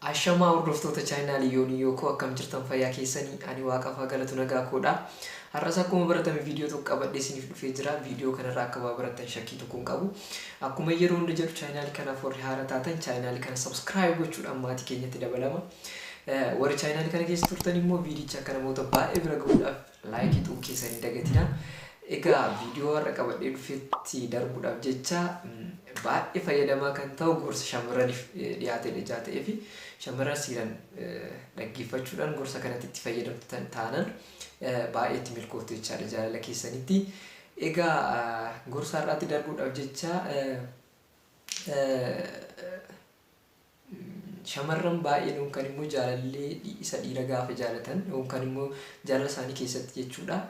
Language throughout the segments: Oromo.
Ashamaa hordoftoota chaayinaalii Yoonii Yookoo, akkam jirtan? Fayyaa keessanii? Ani Waaqaaf haa galatu, nagaa koodha. Har'as akkuma baratame viidiyoo tokko qabadhee isiniif dhufee jira. Viidiyoo kanarraa akka waa barattan shakkii tokko hin qabu. Akkuma yeroo hunda jedhu, chaayinaalii kanaaf warri haara taatan chaayinaalii kana subscribe gochuudhaan maatii keenyatti dabalama. Warri chaayinaalii kana keessa turtan immoo viidicha akka namoota baay'ee bira gahuudhaaf like tuquu keessan hin dagatina. Egaa viidiyoo har'a qabadhee dhufetti darbuudhaaf jecha, baay'ee fayyadamaa kan ta'u gorsa shamarraniif dhiyaatedha ijaa ta'ee fi shamarran siiran dhaggeeffachuudhaan gorsa kanatti itti fayyadamtan taanan baay'ee itti milkooftu jechaadha jaalala keessanitti. Egaa gorsa har'aatti darbuudhaaf jecha, shamarran baay'een yookaan immoo jaalallee isa dhiira gaafa jaalatan yookaan immoo jaalala isaanii keessatti jechuudha.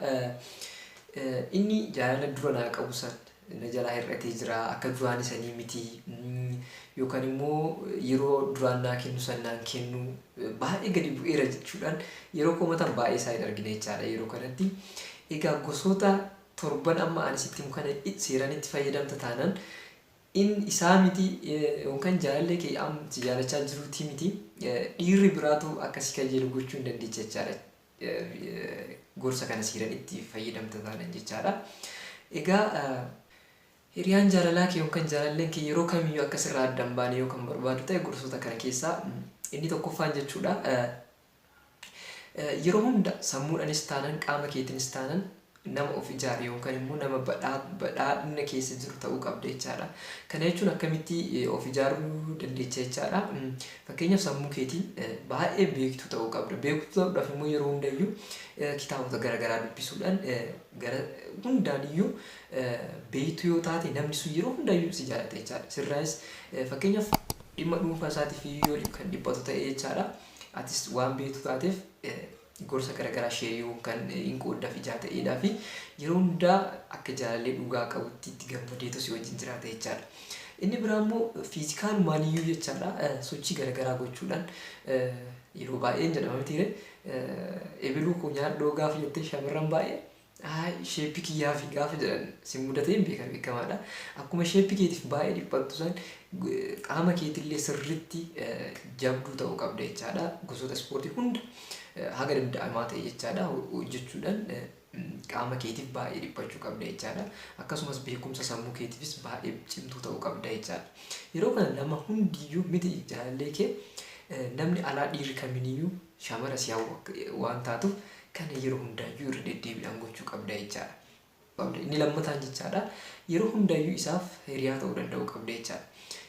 Inni jaalala dura naa qabu san na jalaa hir'atee jira, akka duraan isanii miti, yookaan immoo yeroo duraan naa kennu san naan kennu, baay'ee gadi bu'eera jechuudhaan yeroo komatan baay'ee isaa hin argine jechaadha yeroo kanatti. Egaa gosoota torban amma ani sitti himu kana seeraan itti fayyadamta taanaan, in isaa miti yookaan jaalallee kee am si jaalachaa jiruutii miti, dhiirri biraatu akka si kajeelu gochuu hin dandeecha jechaadha. Gorsa kana seeraan itti fayyadamta taanan jechaadha. Egaa hiriyaan jaalalaa kee yookaan jaalalleen kee yeroo kamiyyuu akka sirraa adda hin baane yoo kan barbaadu ta'e, gorsoota kana keessaa inni tokkoffaan jechuudha. Yeroo hunda sammuudhanis taanan qaama keetiinis taanan nama of ijaare yookaan immoo nama badhaadhina keessa jiru ta'uu qabda jechaadha. Kana jechuun akkamitti of ijaaruu dandeecha jechaadha. Fakkeenyaaf, sammuu keetiin baay'ee beektuu ta'uu qabda. Beektuu ta'uudhaaf immoo yeroo hundayyuu kitaabota garaagaraa dubbisuudhaan gara hundaaniyyuu beektuu yoo taate, namni sun yeroo hundayyuu si jaalata jechaadha. Sirraayis fakkeenyaaf dhimma dhuunfaa isaatiif yoo kan dhiphatu ta'e jechaadha. Atis waan beektu taateef gorsa garaagaraa share kan hin qooddaaf ijaa ta'eedhaa fi yeroo hundaa akka jaalallee dhugaa qabutti itti gammadeetu si wajjin jiraata jechaadha. Inni biraa immoo physicalumaaniyyuu jechaadha, sochii garaagaraa gochuudhaan yeroo baay'een jedhama mitiire, "Ebeluu koo nyaadhoo" gaafa jettee shamarran baay'ee "Shape kiyyaa fi" gaafa jedhan si mudatee hin beekan, beekamaadha. Akkuma shape keetiif baay'ee dhiphattu san qaama keetillee sirriitti jabduu ta'uu qabda jechaadha. Gosoota ispoortii hunda haga danda'amaa ta'e jechaadha hojjechuudhaan qaama keetiif baay'ee dhiphachuu qabda jechaadha. Akkasumas beekumsa sammuu keetiifis baay'ee cimtuu ta'uu qabda jechaadha. Yeroo kana nama hundiyyuu miti jaalallee kee, namni alaa dhiirri kaminiyyuu shamara si hawwu waan taatuuf, kana yeroo hundaayyuu irra deddeebiidhaan gochuu qabda jechaadha. Inni lammataan jechaadha, yeroo hundaayyuu isaaf hiriyaa ta'uu danda'uu qabda jechaadha.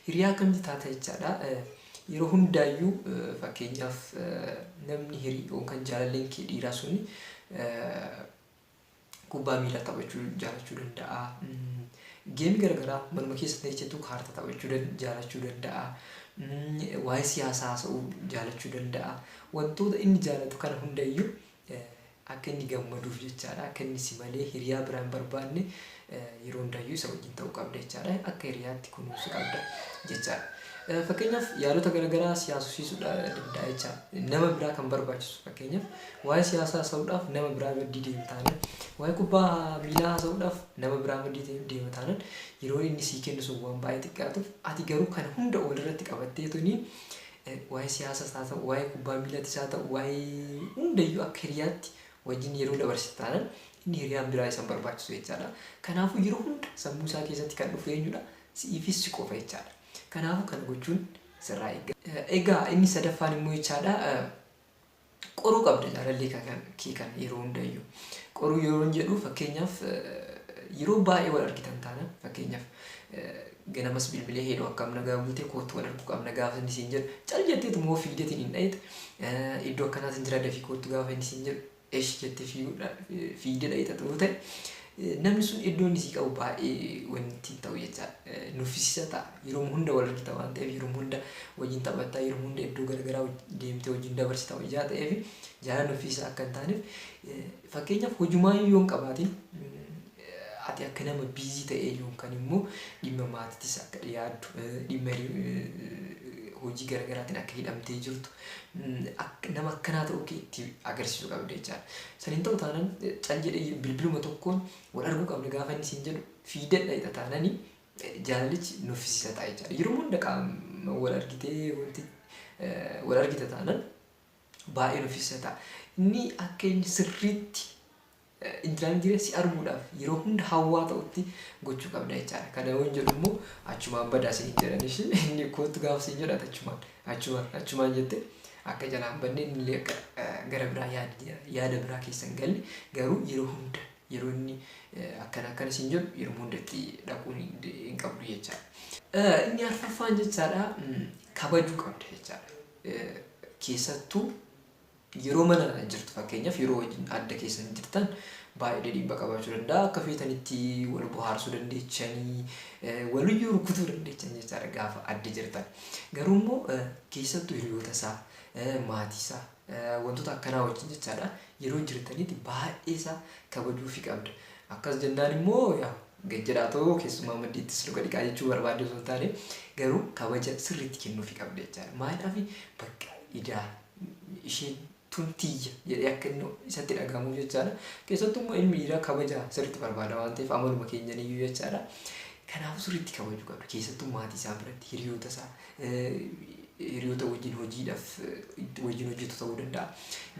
Hiriyaa akkamitti taata jechaadha? Yeroo hundaayyuu fakkeenyaaf namni hirii yookaan jaalalleen kee dhiiraa suni kubbaa miilaa taphachuu jaalachuu danda'a. Game garaagaraa manuma keessa teessetu kaartaa taphachuu jaalachuu danda'a. Waa'ee siyaasaa haasa'uu jaalachuu danda'a. Wantoota inni jaalatu kana hundayyuu akka inni gammaduuf jechaadha. Akka inni si malee hiriyaa biraa hin barbaanne yeroo hundayyuu isa wajjin ta'uu qabda jechaadha. Akka hiriyaatti kunuunsuu qabda jechaadha. Fakkeenyaaf yaadota garaagaraa si haasofsiisuu danda'a jechaadha. Nama biraa kan barbaachisu, fakkeenyaaf waa'ee siyaasaa haasa'uudhaaf nama biraa maddii deema taanaan, waa'ee kubbaa miilaa haasa'uudhaaf nama biraa maddii deema taanaan, yeroo inni sii kennu sun waan baay'ee xiqqaatuuf, ati garuu kana hunda walirratti qabattee tuni waa'ee siyaasaas haa ta'u, waa'ee kubbaa miilaatis haa ta'u, waa'ee hundayyuu akka hiriyaatti wajjin yeroo dabarsite taanaan, inni hiriyaan biraa isa hin barbaachisu jechaadha. Kanaafuu yeroo hunda sammuu isaa keessatti kan dhufu eenyudha? Si'iifis si qofa jechaadha. Kanaafuu kana gochuun sirraa eegama. Egaa inni sadaffaan immoo jechaadha, qoruu qabda jaalallee kee kana yeroo hundayyuu. Qoruu yeroo jedhu, fakkeenyaaf yeroo baay'ee wal argitan taanaan, fakkeenyaaf ganamas bilbilee "Hello, akkam nagaa bultee? Kootu, wal arguu qabna" gaafa inni siin jedhu, cal jetteetu moo fiideetiin hin dhayite, "Iddoo akkanaatiin jira, dafii kootu" gaafa inni siin jedhu esh jettee fiigdee dhayita yoo ta'e, namni sun iddoo inni sii qabu baay'ee wanti hin ta'u jechaadha. Nuffisiisa ta'a. Yeroo hunda wal argita waan ta'eef, yeroo hunda wajjin taphattaa, yeroo hunda iddoo garaagaraa deemtee wajjin dabarsita hojjaa ta'eef, jaalala nuffisiisa akka hin taaneef, fakkeenyaaf hojumaayyuu yoo hin qabaatin, ati akka nama busy ta'ee yookaan immoo dhimma maatiitis akka yaaddu, dhimma hojii garaagaraatiin akka hidhamtee jirtu nama akkanaa ta'uu kee itti agarsiisuu qabda jechaadha. Saniin ta'u taanaan cal jedhee bilbiluma tokkoon wal arguu qabna gaafa inni siin jedhu fiidadha jedha taananii jaalalichi nuffisiisa ta'a jechaadha. Yeroo hunda qaama wal argitee wanti wal argita taanaan baay'ee nuffisiisa ta'a. Inni akka inni sirriitti intilaan jira si arguudhaaf yeroo hunda hawwaa ta'utti gochuu qabda jechaadha. Kana yoon jedhu immoo achumaan badaa siin jedhan ishee inni kootu gaafa siin jedhu achumaan achumaan achumaan jette akka jalaan banne inni illee akka gara biraa yaada biraa keessa hin galle garuu yeroo hunda yeroo inni akkana akkana siin jedhu yeroo hunda itti dhaquun hin qabdu jechaadha. Inni arfaffaan jechaadha kabajuu qabda jechaadha. Keessattuu yeroo mana jirtu fakkeenyaaf yeroo wajjin adda keessan jirtan baay'ee dhiibbaa qabaachuu danda'a. Akka feetanitti wal bohaarsuu dandeechanii waliyyuu rukutuu dandeechan jechaadha gaafa adda jirtan. Garuu immoo keessattuu hiriyoota isaa maatii isaa wantoota akkanaa wajjin jechaadha yeroo jirtanitti baay'ee isaa kabajuufii qabda. Akkas jennaan immoo yaa gajjadhaa ta'uu keessumaa maddiittis luka dhiqaa jechuu barbaadde osoo hin taane garuu kabaja sirriitti kennuufii qabda jechaadha. Maaliidhaaf bakka idaa isheen tun tiyya jedhee akka inni isatti dhagahamuuf jechaadha. Keessattuu immoo ilmi dhiiraa kabaja sirriitti barbaada waan ta'eef amaluma keenyan iyyuu jechaadha. Kanaafuu sirriitti kabajuu qabda. Keessattuu maatii isaa biratti hiriyoota isaa hiriyoota wajjin hojiidhaaf wajjin hojjetu ta'uu danda'a.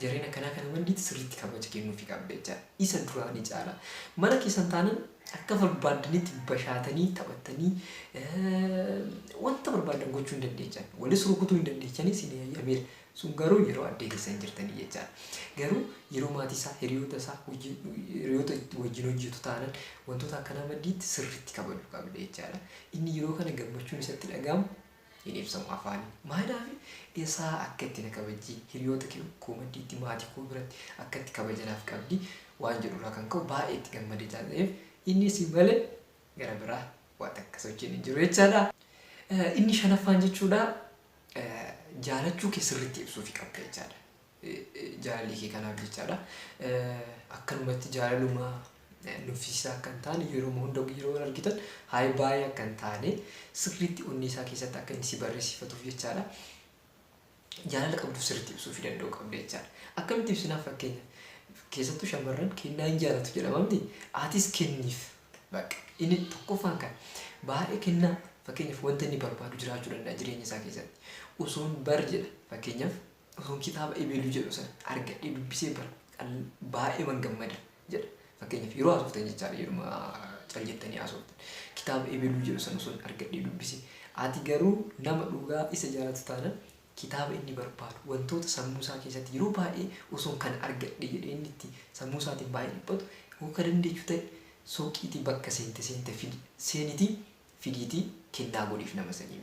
Jarreen akkanaa kana mandiitti sirriitti kabaja kennuufii qabda jechaadha. Isa duraanii caala. Mana keessan taanan akka barbaaddanitti bashaatanii taphattanii wanta barbaadan gochuu hin dandeechan. Walis rukutuu hin dandeechanii isin eeyyameera. Sun garuu yeroo addee keessa hin jirtanii jechaadha. Garuu yeroo maatii isaa, hiriyoota isaa, hiriyoota wajjin hojjetu taanan wantoota akkanaa maddiitti sirriitti kabajuu qabda jechaadha. Inni yeroo kana gammachuun isatti dhaga'amu hin ibsamu afaaniin. Maaliidhaaf isaa akka itti na kabajji hiriyoota koo maddiitti maatii koo biratti akka itti kabajanaaf qabdi waan jedhurraa kan ka'u baay'ee itti gammade jaallataniif inni si malee gara biraa waan takka sochiin hin jiru jechaadha. Inni shanaffaan jechuudha jaalachuu kee sirriitti ibsuufi qabda jechaadha. Jaalalli kee kanaaf jechaadha. Akkanumatti jaalaluma nuffisiisaa akka hin taane yeroo hunda yeroo wal argitan haay baay'ee akka hin taane sirriitti onnee isaa keessatti akka inni si barreessifatuuf jechaadha. Jaalala qabdu sirriitti ibsuufi danda'uu qabda jechaadha. Akkamitti ibsinaaf fakkeenya keessattuu shamarran kennaa hin jaalatu jedhama miti atis kenniif bakka inni tokkoffaan kan baay'ee kennaa fakkeenyaaf wanta inni barbaadu jiraachuu danda'a jireenya isaa keessatti osoon bar jedha fakkeenyaaf osoon kitaaba ebeluu jedhu sana argadhee dubbisee bar baay'ee man gammada jedha fakkeenyaaf yeroo haasoftan jechaadha yeruma cal jettanii haasoftan kitaaba ebeluu jedhu sana osoon argadhee dubbisee ati garuu nama dhugaa isa jaalatu taanaan kitaaba inni barbaadu wantoota sammuu isaa keessatti yeroo baay'ee osoon kana argadhe jedhee inni itti sammuu isaatiin baay'ee dhiphatu yoo ka dandeechu ta'e suuqiitii bakka seente seente fidi seenitii fidiitii kennaa godhiif nama sanii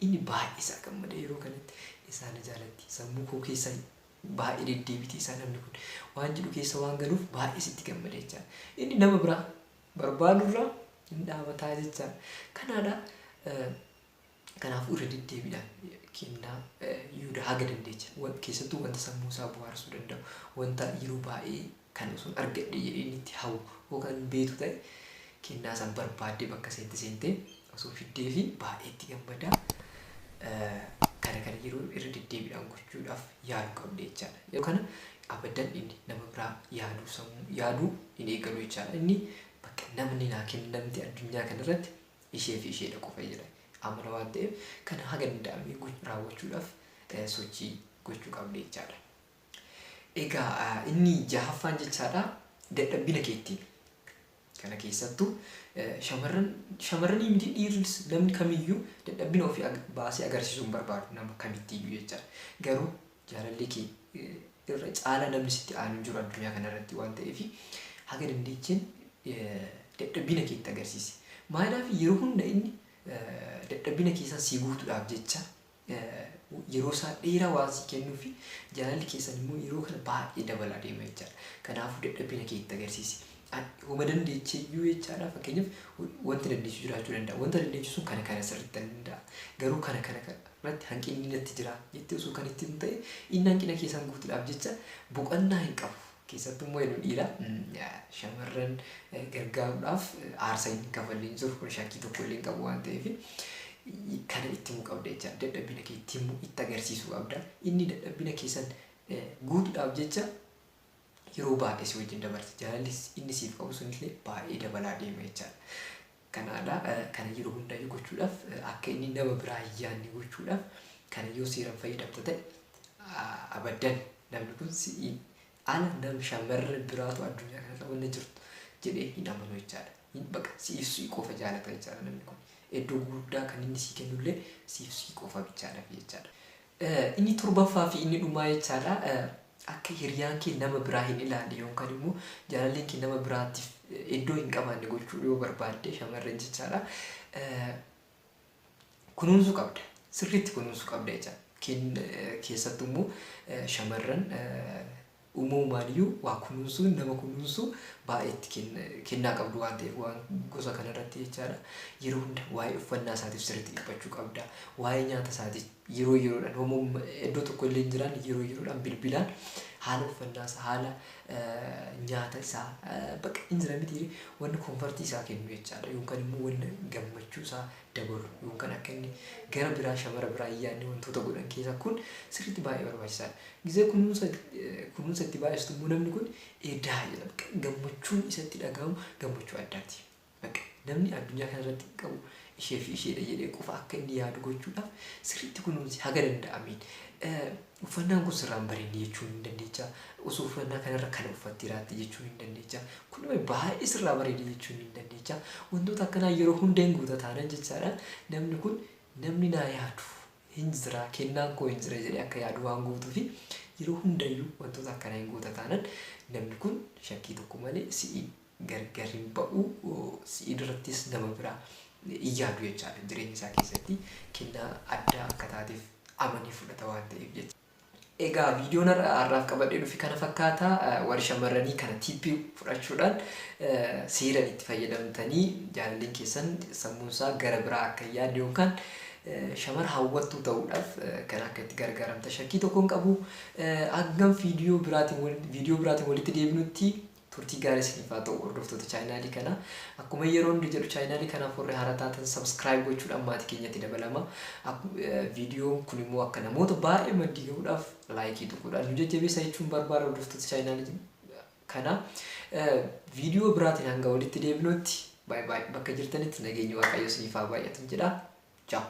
inni baay'ee isaa gammada yeroo kanatti isaa na jaalatti sammuu koo keessa baay'ee deddeebitii isaa namni kun waan jedhu keessa waan galuuf baay'ee sitti gammada jechaadha. Inni nama biraa barbaadurraa hin dhaabataa jechaadha. Kanaadha kanaafuu irra deddeebiidhaan kennaa yoo haga dandeecha keessattuu wanta sammuu isaa bohaarsuu danda'u wanta yeroo baay'ee kan osoo argadhe jedhee inni itti hawwu yookaan beetu ta'e kennaa san barbaaddee bakka seente seentee osoo fiddee fi baay'ee itti gammada. Kana kana yeroo irra deddeebiidhaan gochuudhaaf yaaluu qabda jechaadha. Yeroo kana abadan inni nama biraa yaaduu sammuu yaaduu hin eegalu jechaadha. Inni bakka namni naa kennamte addunyaa kanarratti ishee fi isheedha qofa jedha. Amala waan ta'eef kana haga danda'ame raawwachuudhaaf sochii gochuu qabda jechaadha. Egaa inni jahaffaan jechaadha dadhabbina keettiin. Kana keessattuu shamarranii miti dhiirris namni kamiyyuu dadhabbina ofii baasee agarsiisuu hin barbaadu nama kamittiyyuu jechaadha. Garuu jaalalli kee irra caalaa namni sitti aanu hin jiru addunyaa kanarratti waan ta'eef haga dandeecheen dadhabbina keetti agarsiisi. Maaliif yeroo hunda inni dadhabbina keessan sii guutuudhaaf jecha yeroo isaa dheeraa waan sii kennuu fi jaalalli keessan immoo yeroo kana baay'ee dabalaa deema jechaadha. Kanaafuu dadhabbina keetti agarsiisi. Homa dandeechee iyyuu jechaadha. Fakkeenyaaf wanti dandeessu jiraachuu danda'a. Wanta dandeessu sun kana kana sirriitti danda'a. Garuu kana kana irratti hanqinni natti jira jettee osoo kan ittiin ta'e inni hanqina keessan guutuudhaaf jecha boqonnaa hin qabu. Keessattuu immoo yeroo dhiiraa shamarran gargaaruudhaaf aarsaa hin kafalle hin jiru. Kun shakkii tokko illee hin qabu waan ta'eef Kana itti himuu qabda jechaadha. Dadhabbina kee itti himuu, itti agarsiisuu qabda. Inni dadhabbina keessan guutuudhaaf jecha yeroo baay'ee si wajjin dabarsa. Jaalalli inni siif qabu sunillee baay'ee dabalaa deema jechaadha. Kanaadha, kana yeroo hundayyuu gochuudhaaf, akka inni nama biraa hin yaadne gochuudhaaf, kana yoo seeraan fayyadamta ta'e, abaddan namni kun si'iin ala nam shamarran biraatu addunyaa kanarra wanna jirtu jedhee hin amanu jechaadha. Baqa si'iif si'i qofa jaalata jechaadha namni kun. Iddoo gurguddaa kan inni sii kennullee siif sii qofa bichaadhaaf jechaadha. Inni torbaffaa fi inni dhumaa jechaadha. Akka hiriyaan kee nama biraa hin ilaalle yookaan immoo jaalalleen kee nama biraatiif iddoo hin qabaanne gochuu yoo barbaadde, shamarran jechaadha. Kunuunsuu qabda. Sirriitti kunuunsuu qabda jechaadha. Keessattuu immoo shamarran uumamumaaniyyuu waa kunuunsuu, nama kunuunsuu baay'ee itti kennaa qabdu waan ta'eef, waan gosa kanarratti jechaadha. Yeroo hunda waa'ee uffannaa isaatiif sirriitti dhiphachuu qabda. Waa'ee nyaata isaatiif yeroo yeroodhaan, homoo iddoo tokko illee hin jiraanne, yeroo yeroodhaan bilbilaan haala uffannaa isaa, haala nyaata isaa, bakka hin jira miti, wanni comfort isaa kennu jechaadha. Yookaan immoo wanni gammachuu isaa dabalu yookaan akka inni gara biraa, shamara biraa hin yaadne wantoota godhan keessaa kun sirriitti baay'ee barbaachisaadha. Gizee kunuunsa itti baay'istu immoo namni kun edaa jedha. Gammachuun isatti dhagahamu gammachuu addaati. Bakka namni addunyaa kanarratti qabu ishee fi isheedha jedhee qofa akka inni yaadu gochuudhaaf sirriitti kunuunsi haga danda'ameen. Uffannaan kun sirraan bareedne jechuun hin dandeecha. Osoo uffannaa kanarra kana uffatteeraatti jechuun hin dandeecha. Kun baay'ee sirraa bareede jechuun hin dandeecha. Wantoota akkanaa yeroo hunda hin guuta taanan jechaadha. Namni kun namni naa yaadu hin jira, kennaan koo hin jira jedhee akka yaadu waan guutuufi, yeroo hundayyuu wantoota akkanaa hin guuta taanan, namni kun shakkii tokko malee si'i gargar hin ba'u, si'i durattis nama biraa hin yaadu jechaadha. Jireenya isaa keessatti kennaa addaa akka taateef amanii fudhata waan ta'eef jecha. Egaa viidiyoon har'aaf qabadhee dhufe kana fakkaata. Warri shamarranii kana tip fudhachuudhaan seeraan itti fayyadamtanii jaalalleen keessan sammuun isaa gara biraa akka hin yaadne yookaan shamara hawwattuu ta'uudhaaf kan akka itti gargaaramta shakkii tokko hin qabu. Hangam viidiyoo biraatiin walitti deebinutti turtii gaarii isiniif haa ta'u, hordoftoota chaanaalii kanaa. Akkuma yeroo hundi jedhu, chaanaalii kanaaf warri haaraa taatan subscribe gochuudhaan maatii keenyatti dabalama. Viidiyoon kun immoo akka namoota baay'ee maddii gahuudhaaf like tuquudhaan nu jajjabeessa jechuun barbaada, hordoftoota chaanaalii kanaa. Viidiyoo biraatiin hanga walitti deebinutti baay'ee baay'ee, bakka jirtanitti nageenyi Waaqayyo isiniif haa baay'atu jedha. Ciao.